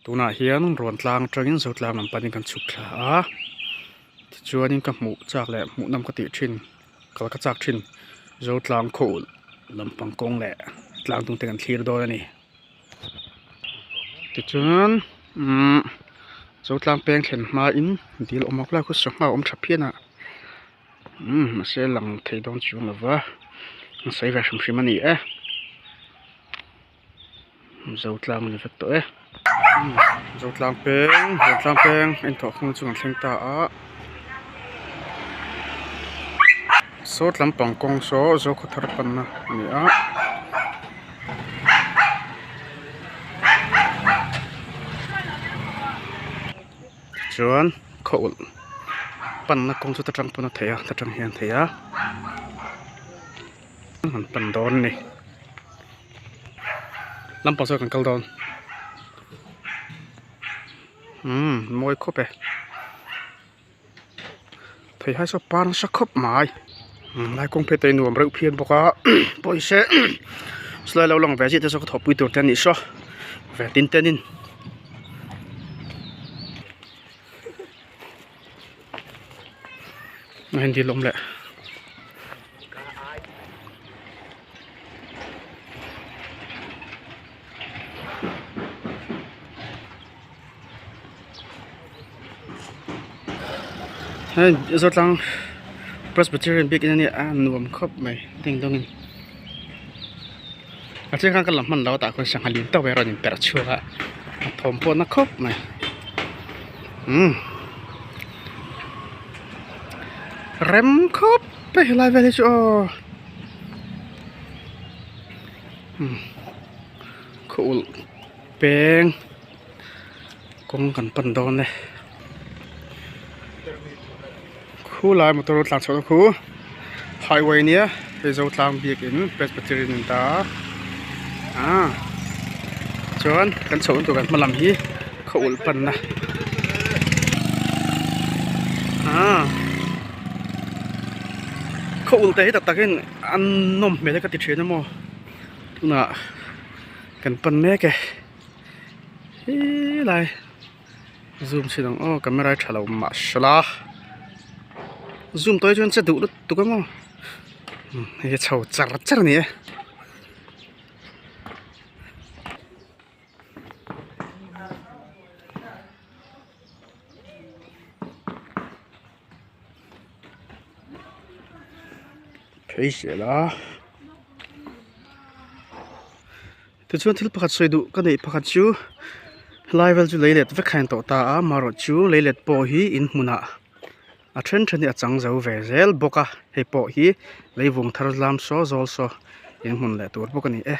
Tunah hian rawn tlang atangin Zotlang lam panin kan chhuk thla a tichuanin ka hmuh chak leh hmuh nawm ka tih thin kal ka chak thin Zotlang khaw ulh lampang kawng leh tlang dung te kan thlir dawn a ni. Tichuan umm Zotlang peng thlen hmain dil awm ang lai khu sangha awm tha phian a umm mahse lang thei dawn chuang lova an sawi ve hrim hrim a ni e. Zotlang a ni vek tawh e Zotlang peng Zotlang peng a inthawh khawm chu kan thleng ta a sawt lampang kawng saw Zokhawthar panna a ni a. Chuan khaw ulh panna kawng chu ta tang pawn a theih a ta tang hian a theih a an pan dawn a ni. Lampang sawn kan kal dawn umm mawi khawp e theihai saw par nasa khawp mai lai kawng phei te hi nuam reuh phian bawk a pawisa chulai lo lang ve chiah te saw ka thawhpui tur te anih saw ve tin ten in. A in dil awm leh. Hei Zotlang Presbyterian biakin a nia a nuam khawp mai ding dawngin a then khan ka la hman lo a tah khuan sangha lian tawk mai a rawn inperh chhuak a a thawm pawh na khawp mai umm rem khawp mai helai vel hi chu aw. Khaw ulh peng kawng kan pan dawn e khu lai motor tlan chhoh na khu highway nia hei Zotlang biakin Presbyterian an ta a ah chuan kan chhoh na tur kan hma lam hi khaw ulh pan na ah khaw ulh te hi tak takin an nawm hmel hi ka ti thin a maw tunah kan pan mek e helai zoom chhin ang aw camera hi tha lo mahsela zoom tawh hi chuan che duh lutuk a maw hei hi chho char char a ni e. Phei zel a tichuan thil pakhat sawi duh ka neih pakhat chu helai vel chu lei let vek kha a ni tawh ta a amaherawh chu lei let pawh hi in hmunah a then then hi a chang zo ve zel bawk a hei pawh hi leivung thar lam saw zawl saw in hmun leh tur bawk a ni e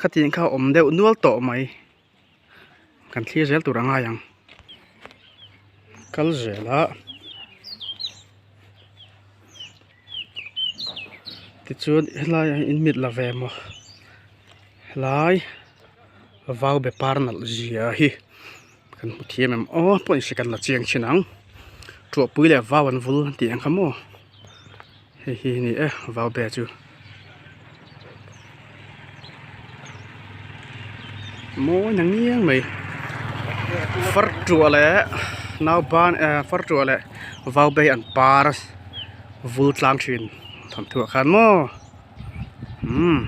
khatiang kha a awm deuh nual tawh mai. Kan thlir zel tur a ngai ang kal zel a tichuan helai ah hian in mit la ve maw helai vau be par nalh zia hi kan hmu thiam em aw pawh in hre kan la chiang thin ang tuahpui leh vau an vul an tih ang kha maw hei hi a ni e vau be chu. Mawi na ngiang mai far tuah leh nauban eh far tuah leh vau bei an par vul tlang thin thawmhnaw ah khan maw umm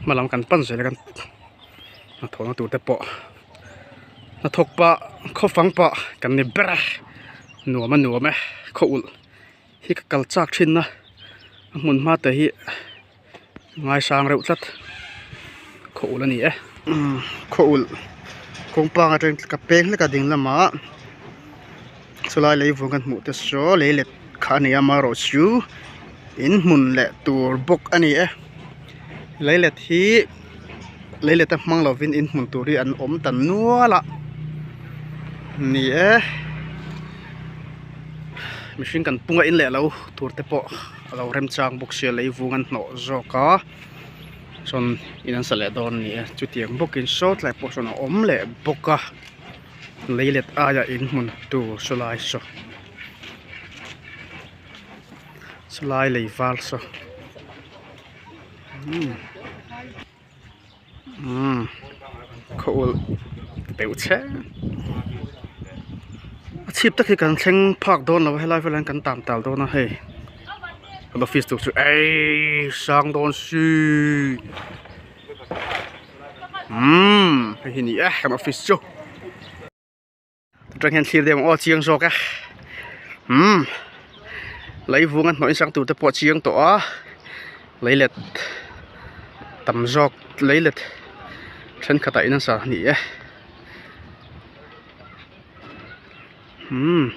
hma lam kan pan zel a kan hnathawhna tur te pawh hnathawk pah khaw fang pah kan ni ber a nuam a nuam e khaw ulh hi ka kal chak thin a a hmun hma te hi ngaisang reuh tlat khaw ulh a ni e khaw ulh kawng pang atang ka peng hlek a ding lamah chulai lei vung kan hmuh te saw lei let kha a ni a amaherawh chu in hmun leh tur bawk a ni e lei let hi lei let a hmang lovin in hmun tur hi an awm ta nual a ni e mihring kan pung a in leh lo tur te pawh a lo remchang bawk sia lei vung an hnawh zawk a sawn in an sa leh dawn a ni e chutiang bawkin saw tlai pawh sawn a awm leh bawk a lei let aia in hmun tur sawlai saw sawlai lei var saw umm khaw ulh. Deuh che. A chhip tak hi kan thleng phak dawn lo a helai velah hian kan tan tal dawn a hei kan office tur chu eii sang dawn si umm hei hi ni e kan office chu atang hian thlir deuh ang aw chiang zawk e umm lei vung a hnawih sang tur te pawh a chiang tawh a leilet tam zawk leilet thenkhatah in a sa a ni e umm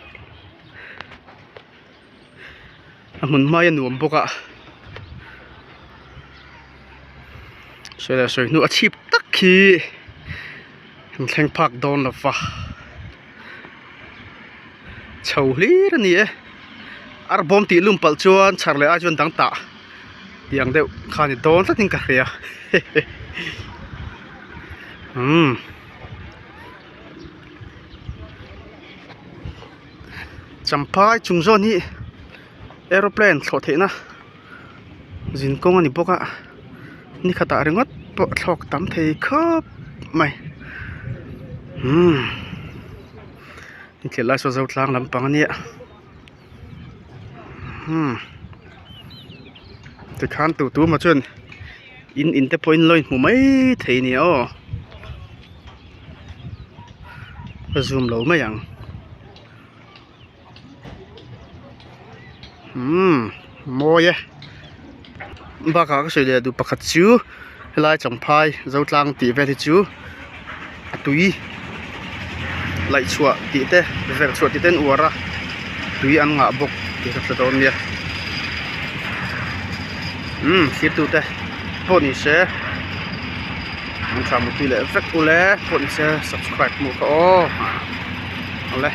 a hmun hmai a nuam bawk a sawi leh sawi hnu a chhip tak khi an thleng phak dawn lo va chho hlir a ni e arbawm tih lum palh chuan chhar leh ai chuan dang tah tih ang deuh kha a ni dawn tlatin ka hria umm. Champhai chung zawn hi aeroplane thlawh theihna zin kawng a ni bawk a ni khatah ringawt pawh thlawk tam thei khawp mai umm inthliah lai saw zo tlang lampang a nia umm tikhan tu tu emaw chuan in in te pawhin lo inhmu mai thei a ni aw. Ka zoom lo mai ang umm mawi e bakah ka sawi leh duh pakhat chu helai champhai zotlang tih vel hi chu a tui laih chhuah tih te verh chhuah tih te an uar a tui an ngah bawk tih ka hre dawn nia umm thlir tu te pawh ni se. An tha mutui leh vek ule pawh ni se subscribe hmuh kha aw awle.